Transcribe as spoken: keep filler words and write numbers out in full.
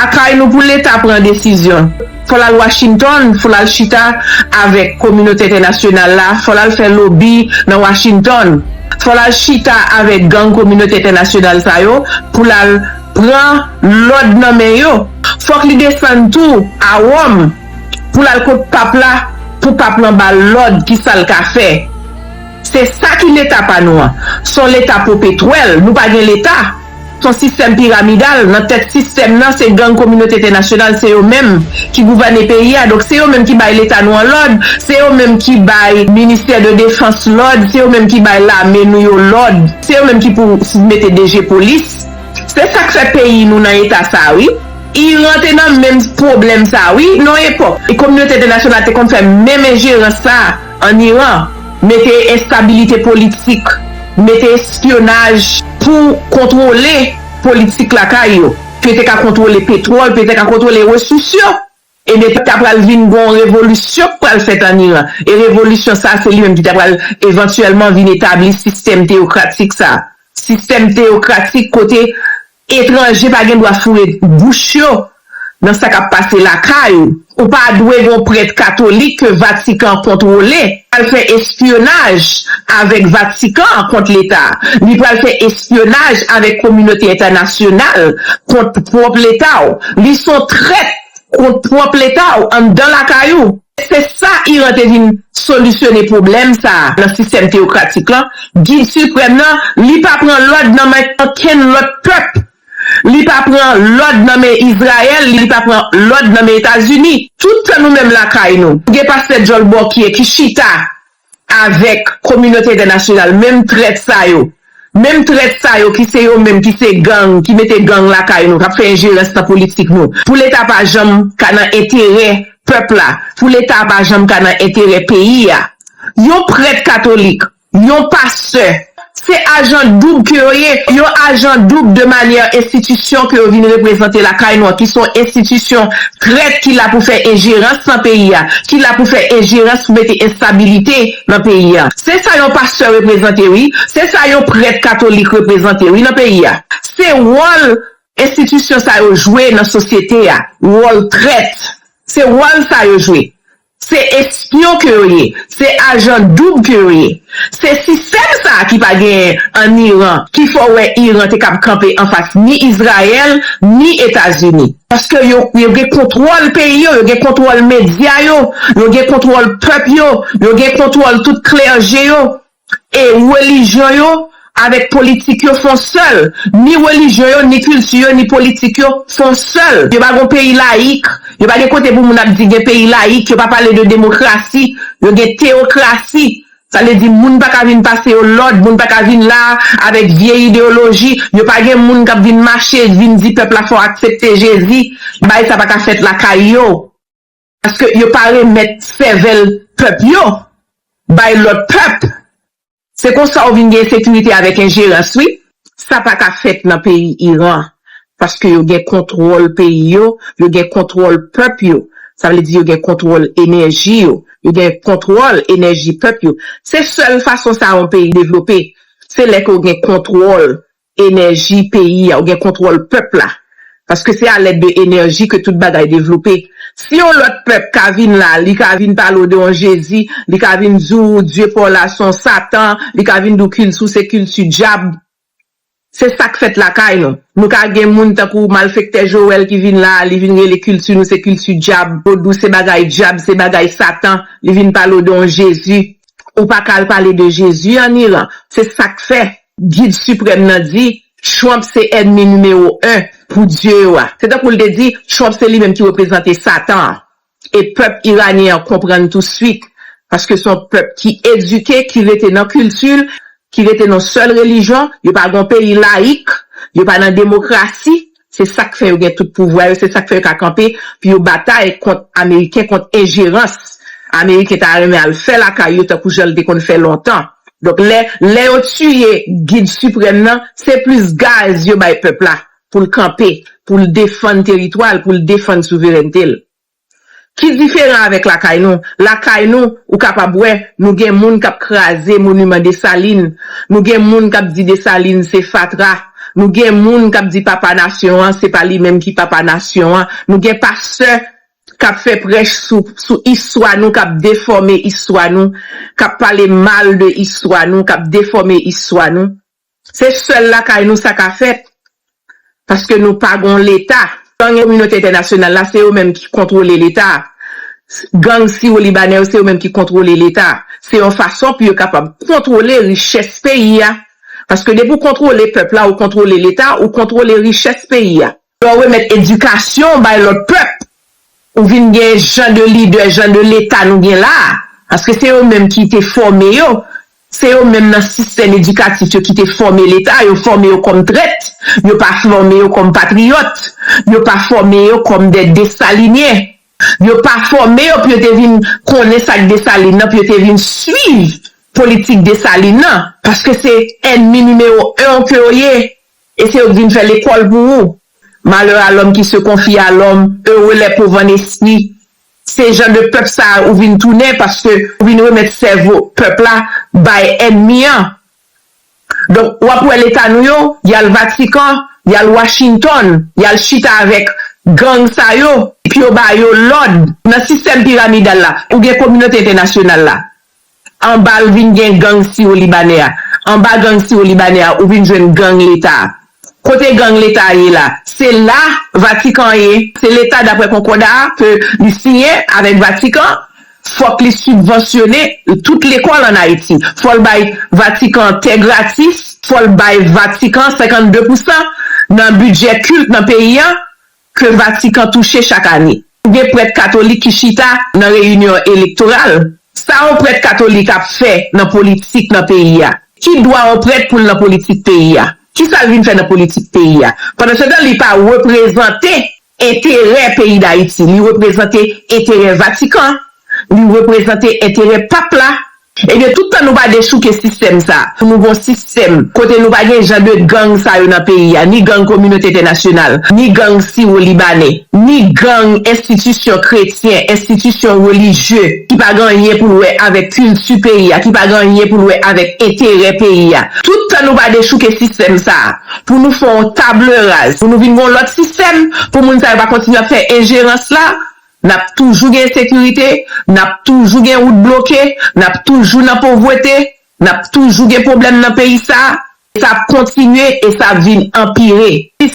Lakay nou, pou Leta pran desizyon, fò l al Washington, fò l al chita avèk kominote entènasyonal la, fò l al fè lobi nan Washington, fò l al chita avèk gang kominote entènasyonal sa yo pou l al pran lòd nan men yo. Fòk li desann tou a Wòm pou l al kot pap la, pou pap lan ba l lòd ki sa l ka fè. Se sa ki Leta pa nou an. Se yon Leta popetwèl. Nou pa gen Leta. Se yon sistèm piramidal. Nan tèt sistèm nan, se gang kominote entènasyonal, se yo menm ki gouvène peyi a. Donk, se yo menm ki bay Leta nou an lòd, se yo menm ki bay Ministè de Defans lòd, se yo menm ki bay lame nou yo lòd, se yo menm ki pou mete D G polis. Se sa k fè peyi nou nan eta sa, wi. Iran te nan menm pwoblèm sa, wi, nan yon epòk. E kominote entènasyonal te konn fè menm enjerans sa an Iran, mete enstabilite politik, mete espyonaj pou kontwole politik lakay yo. Pou yo te ka kontwole petwòl, pou yo te ka kontwole resous yo. Ebyen, ta pral vin gon revolisyon k pral fèt an Iran. E revolisyon sa, se li menm ki ta pral evantyèlman vin etabli sistèm teyokratik sa. Sistèm teyokratik kote etranje pa gen dwa foure bouch yo nan sa k ap pase lakay ou. Ou pa dwe gon prèt katolik ke Vatikan kontwole al fè espyonaj avèk Vatikan kont Leta. Li pral fè espyonaj avèk kominote entènasyonal kont pwòp Leta w. Li se yon trèt kont pwòp Leta w anndan lakay ou. Se sa Iran te vin solisyone pwoblèm sa a nan sistèm teyokratik lan. Gid siprèm nan, li pa pran lòd nan men okenn lòt pèp. Li pa pran lòd nan men Izrayèl, li pa pran lòd nan men Etazini. Tout tan nou menm lakay nou, gen pastè djòl bòkyè ki chita avèk kominote entènasyonal, menm trèt sa yo. Menm trèt sa yo ki se yo menm ki se gang, ki mete gang lakay nou, k ap fè enjerans nan politik nou. Pou Leta pa janm ka nan enterè pèp la, pou Leta pa janm ka nan enterè peyi a. Yon prèt katolik, yon pastè, se ajan doub ke yo ye. Yo ajan doub de manyè enstitisyon ke yo vin reprezante lakay nou an, ki se yon enstitisyon trèt ki la pou fè enjerans nan peyi a, ki la pou fè enjerans pou mete enstabilite nan peyi a. Se sa yon pastè reprezante, wi. Se sa yon prèt katolik reprezante, wi, nan peyi a. Se wòl enstitisyon sa yo jwe nan sosyete a. Wòl trèt. Se wòl sa yo jwe. Se espyon ke yo ye. Se ajan doub ke yo ye. Se sistèm sa a ki pa genyen an Iran, ki fè w wè Iran te kab kanpe anfas ni Izrayèl, ni Etazini. Paske yo, yo gen kontwòl peyi yo, yo gen kontwòl medya yo, yo gen kontwòl pèp yo, yo gen kontwòl tout klèje yo, e relijyon yo, avèk politik yo fè yon sèl. Ni relijyon yo, ni kilti yo, ni politik yo fè yon sèl. Yo pa gen peyi layik. Yo pa gen kote pou moun ap di gen peyi layik. Yo pa pale de demokrasi. Yo gen teyokrasi. Sa vle di moun pa ka vin pase yo lòd, moun pa ka vin la avèk vye ideyoloji. Yo pa gen moun k ap vin mache, vin di pèp la fò aksepte Jezi. Bagay sa pa ka fèt lakay yo. Paske yo pa remèt sèvèl pèp yo bay lòt pèp. Se konsa ou vin gen ensekirite avèk enjerans, wi. Sa pa ka fèt nan peyi Iran. Paske yo gen kontwòl peyi yo, yo gen kontwòl pèp yo. Sa vle di yo gen kontwòl enèji yo, yo gen kontwòl enèji pèp yo. Se sèl fason sa yon peyi devlope. Se lè ke w gen kontwòl enèji peyi a, ou gen kontwòl pèp la. Paske se alèd de enèji ke tout bagay devlope. Si yon lòt pèp ka vin la, li ka vin pale w de yon Jezi, li ka vin di w Dye pa w la se yon Satan, li ka vin di w kilti w se kilti dyab. Se sa k fèt lakay nou. Nou ka gen moun tankou malfektè Joel ki vin la, li vin rele kilti nou se kilti dyab, vodou se bagay dyab, se bagay Satan, li vin pale w de yon Jezi. Ou pa ka al pale de Jezi an Iran. Se sa k fè gid siprèm nan di Trump se ènmi nimewo en pou Dye yo a. Se tankou l te di Trump se li menm ki reprezante Satan an. E pèp iranyen an konprann touswit, paske se yon pèp ki edike, ki rete nan kilti l, ki rete nan sèl relijyon, yo pa gen yon peyi layik, yo pa nan demokrasi, se sa k fè yo gen tout pouvwa yo, se sa k fè yo ka kanpe pou yo batay kont Ameriken, kont enjerans Ameriken ta renmen al fè lakay yo tankou jan l te konn fè lontan. Donk, lè, lè yo tiye gid siprèm nan, se plis gaz yo bay pèp la pou l kanpe, pou l defann teritwa l, pou l defann souverènte l. Ki diferan avèk lakay nou? Lakay nou, ou kapab wè, nou gen moun k ap kraze moniman Desalin, nou gen moun k ap di Desalin se fatra, Nou gen moun k ap di papa nasyon an, se pa li menm ki papa nasyon an. Nou gen pastè k ap fè prèch sou, sou istwa nou, k ap defòme istwa nou, k ap pale mal de istwa nou, k ap defòme istwa nou. Se sèl lakay nou sa ka fèt. Paske nou pa gon Leta. Gang kominote entènasyonal la, se yo menm ki kontwole Leta. Gang siwo libanè yo, se yo menm ki kontwole Leta. Se yon fason pou yo kapab kontwole richès peyi a. Paske depi w kontwole pèp la, ou kontwole Leta, ou kontwole richès peyi a. Lè w remèt edikasyon bay lòt pèp, ou vin gen jan de lidè, jan de Leta nou gen la a. Paske se yo menm ki te fòme yo. Se yo menm nan sistèm edikatif yo ki te fòme Leta. Yo fòme yo kòm trèt. Yo pa fòme yo kòm patriyòt. Yo pa fòme yo kòm de Desalinyen. Yo pa fòme yo pou yo te vin konnen sa k Desalin nan, pou yo te vin swiv politik Desalin nan. Paske se ènmi nimewo en ke yo ye. E se yo k vin fè lekòl pou ou. Malheur à l'homme qui se confie à l'homme, heureux les pauvres en esprit. Se jan de pèp sa a ou vin tounen paske ou vin remèt sèvo pèp la bay ènmi an. Donk, w ap wè Leta nou yo, y al Vatikan, y al Washington, y al chita avèk gang sa yo, epi yo ba yo lòd. Nan sistèm piramidal la, ou gen kominote entènasyonal la. Anba l vin gen gang siwo libanè a. Anba gang siwo libanè a, ou vin jwenn gang Leta a. Kote gang Leta a ye la? Se la Vatikan ye. Se Leta, daprè konkòda a ke li siyen avèk Vatikan, fòk li sibvansyone tout lekòl ann Ayiti. Fò l bay Vatikan tè gratis, fò l bay Vatikan senkannde pousan nan bidjè kilt nan peyi a ke Vatikan touche chak ane. Ou gen prèt katolik ki chita nan reyinyon elektoral. Sa yon prèt katolik ap fè nan politik nan peyi a? Ki dwa yon prèt pou l nan politik peyi a? Kisa l vin fè nan politik peyi a? Pandansetan, li pa reprezante enterè peyi Dayiti. Li reprezante enterè Vatikan. Li reprezante enterè pap la. Ebyen, tout tan nou pa dechouke sistèm sa, pou nou gon sistèm kote nou pa gen jan de gang sa yo nan peyi a, ni gang kominote entènasyonal, ni gang siwo libanè, ni gang enstitisyon kretyen, enstitisyon relijye, ki pa gen anyen pou l wè avèk kilti peyi a, ki pa gen anyen pou l wè avèk enterè peyi a. Tout tan nou pa dechouke sistèm sa, pou nou fè yon table rase, pou nou vin gon lòt sistèm, pou moun sa yo pa kontinye ap fè enjerans la, n ap toujou gen ensekirite, n ap toujou gen wout bloke, n ap toujou nan povrete, n ap toujou gen pwoblèm nan peyi sa, e sa ap kontinye e sa ap vin anpire.